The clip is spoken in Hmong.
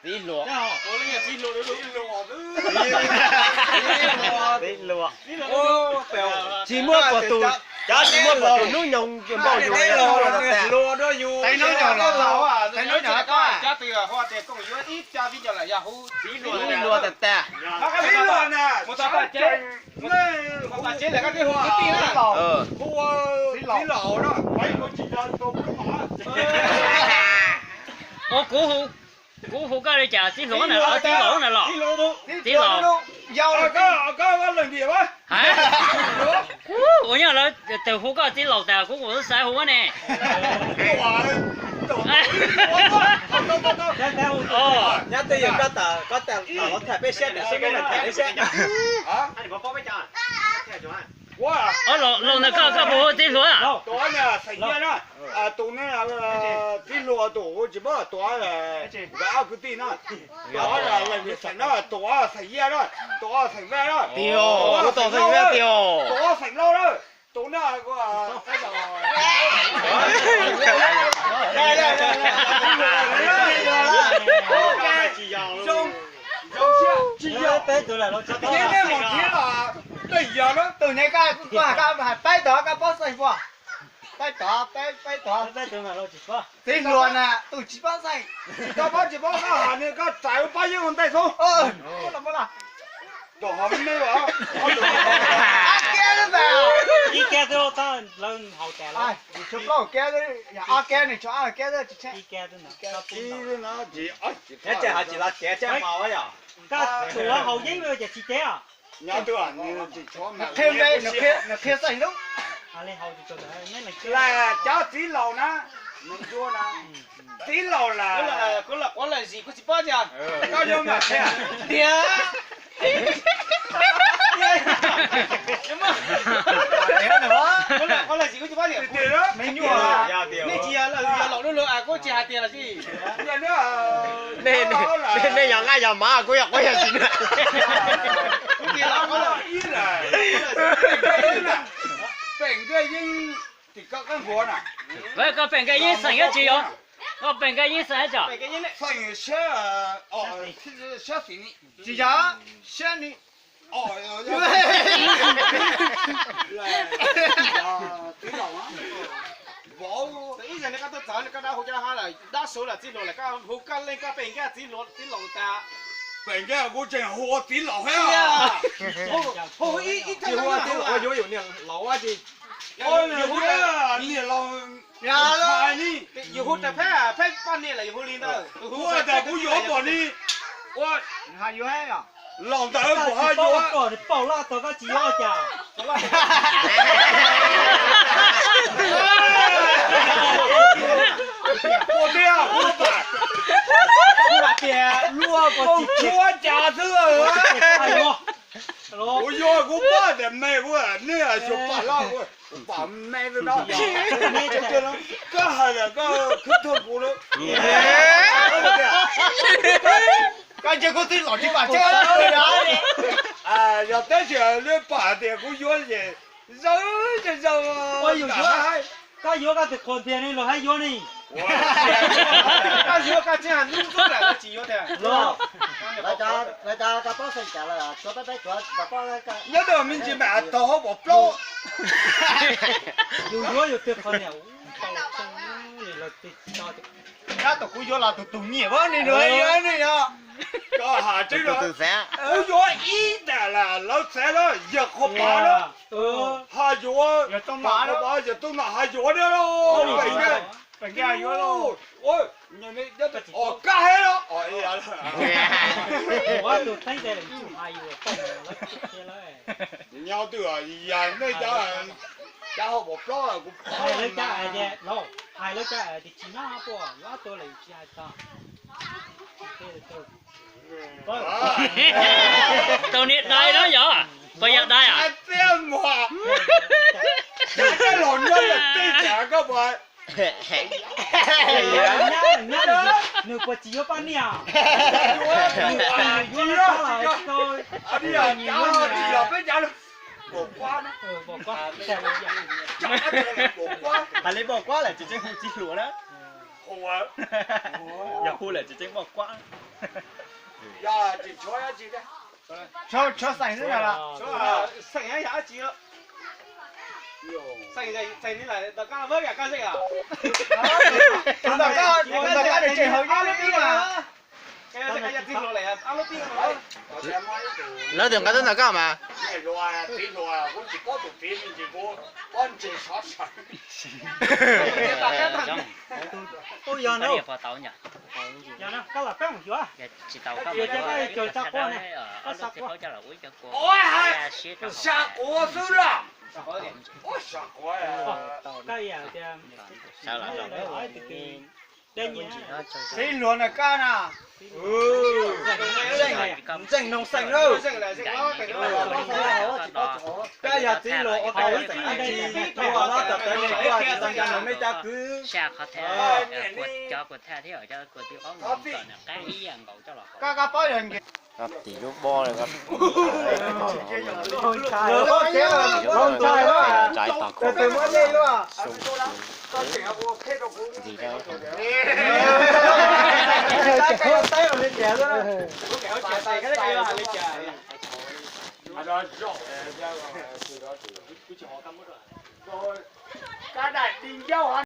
Txiv hluas. Txiv hluas. Tsis muaj puas tus, cov tsis muaj puas tus hnub nyoog npaum yus. Txiv hluas tas tas. Ua kuv, kuv hu koj li cas, txiv hluas na los txiv laus na los? Txiv laus. Ua nyuag lawv tus hu koj txiv laus tas kuv kuv xav hu ne. Nyob twj ywm koj tawm koj tawm los tham peb siab, peb siab. Laus ntawm koj, koj puas hu txiv hluas? Tus ne, txiv hluas tus tsis paub, tuav nkawd ob kwv tij na. Tus ob leej xeem na, tus ob xeem Yaj na, tus ob xeem Vaj na. Tiag, tus ob xeem Vaj tiag. Tus ob xeem Lauj na, tus na. Zoo siab tsis yog, nej mus nrhiav los tej yog na. Tus ne koj, koj hais peb tod koj paub xeem puas? Peb tod, peb, peb tod. Txiv hluas na tus tsis paub xeem. Tsis tau paub tsis paub, koj hais ne koj txais ua pab yeeb ua ntej xwb. Tus hov me me. Ib kab xwb, lawv haus tas lawm. Tshuav plaub kab, ob kab ne, tshuav ob kab tsis tsheej. Ib kab xwb na. Tsis, tsis, tsis los tiav tsheej mas yom. Koj tuav haus yeeb ces tsis tiav. Nyob twj ywm, nws qhia xeem lub. Las cov txiv laus na, nws ntsuab na, txiv laus las. Kuv lam quav lam zim kuv tsis paub tias. Koj yuav mam qhia. Tiag. Kuv lam quav lam zim kuv tsis paub tias. Nej tsis yog laus, yog laus lub lug kuv tsis hais tias los tsis. Nej yog nqaij yog mov, kuv yog quav yog zim na. Kuv tsis los quav los ib lawm. Pem Nkaj Yeeb tim koj qab nkuav na. Koj pem Nkaj Yeeb xeem yuav tsis yog? Koj pem Nkaj Yeeb xeem yuav tsis? Xeem siab, siab xim ni. Tsis yog, siab ni. Txiv laus, vauv, ib zaug koj tuaj txog koj dab hu cov hab lawm, dab su lawm txiv hluas lawm, koj hu koj leej koj pem Nkaj txiv hluas txiv laus tas. Pem Nkaj kuv tseem hu ua txiv laus thiab. Hu ib, ib tug hu ua txiv laus yuav yus niam laus ua tsi? Niam laus, yus hu tas pheb, pheb poj niam lawm yus hu li ntawd. Kuv tas kuv yuav pom ni. Ua, laus ntawd kuv ho yuav. Paum loj tau koj tsis yuav cas? Ua tiag, ua tiag. Luag kuv tsis yuav cas xwb. Kuv yuav kuv pom tias me kuv, nej xyuas pom loj kuv, kuv pom me xwb no. Koj hais lawm koj khwb thuag kuv lawm. Koj ntsia kuv txiv laus tsis pom tseeb. Yog tab sis lawv pom tias kuv yuav ces zawj zawj. Koj yuav koj tus qhuas ntiag ne los hab yuav ne. Koj yuav koj tsis hais hnub ntxub lawm los tsis yuav tiag. Los, lawv cov koj paub xeem cas lawm, tshuav peb peb cuav koj paub. Nyob twj ywm me ntsis mam tau hauv paus plaub. Yus yuav yus tus qhuas ntiag. Tab tom kuv yuav los tus tus nyiam vab ni nua yuav ni yog. Koj has tseeb, kuv yuav ib tas las lawv xav lawm yawg qhua pav lawm. Ho yuav qhua pav yawg tub no ho yuav pem Nkaj. Koj hais los. Nyob twj ywm yog nej cov, cov hauv paus plaub kuv hais lawv cov, hais lawv cov tias tsis nyob puas yuav tua lawm tsis hais txog. Tau niag dai no yog, puas yog dai? Txiaj muag, cov los nyob tej cas koj puas? Nws puas tsis yuav poj niam? Nws yuav, yuav los tau. Peb cov pom kuab, hais li pom kuab lawm tsis tseem hu txiv hluas na. Yog hu lawm tsis tseem muaj kuab. Tshuav xeem xwb na. Xeem yog dab tsi? Xeem, xeem ni lawm, ntawm koj vab yam koj xeem os. Ntawm koj, ntawm koj tseem haus nyob lub tib mas. Lawv twb nqa tuaj ntawm koj mas. Ua yog na. Koj los peb mus xyuas. Yog koj caug txaj quav ne, koj xav quav. Xav quav xwb los. Xav quav. Txiv hluas na koj na. Ntseeg noog xeem lawm. Koj yog txiv hluas ua tau ib xeem dab tsi, ua no tom tawv ne, koj tsis tau nco nws me cov kwv. Koj, koj paub yog nkees. Tim lub bob, ntxais tog ntxim. Koj daim di ncauj.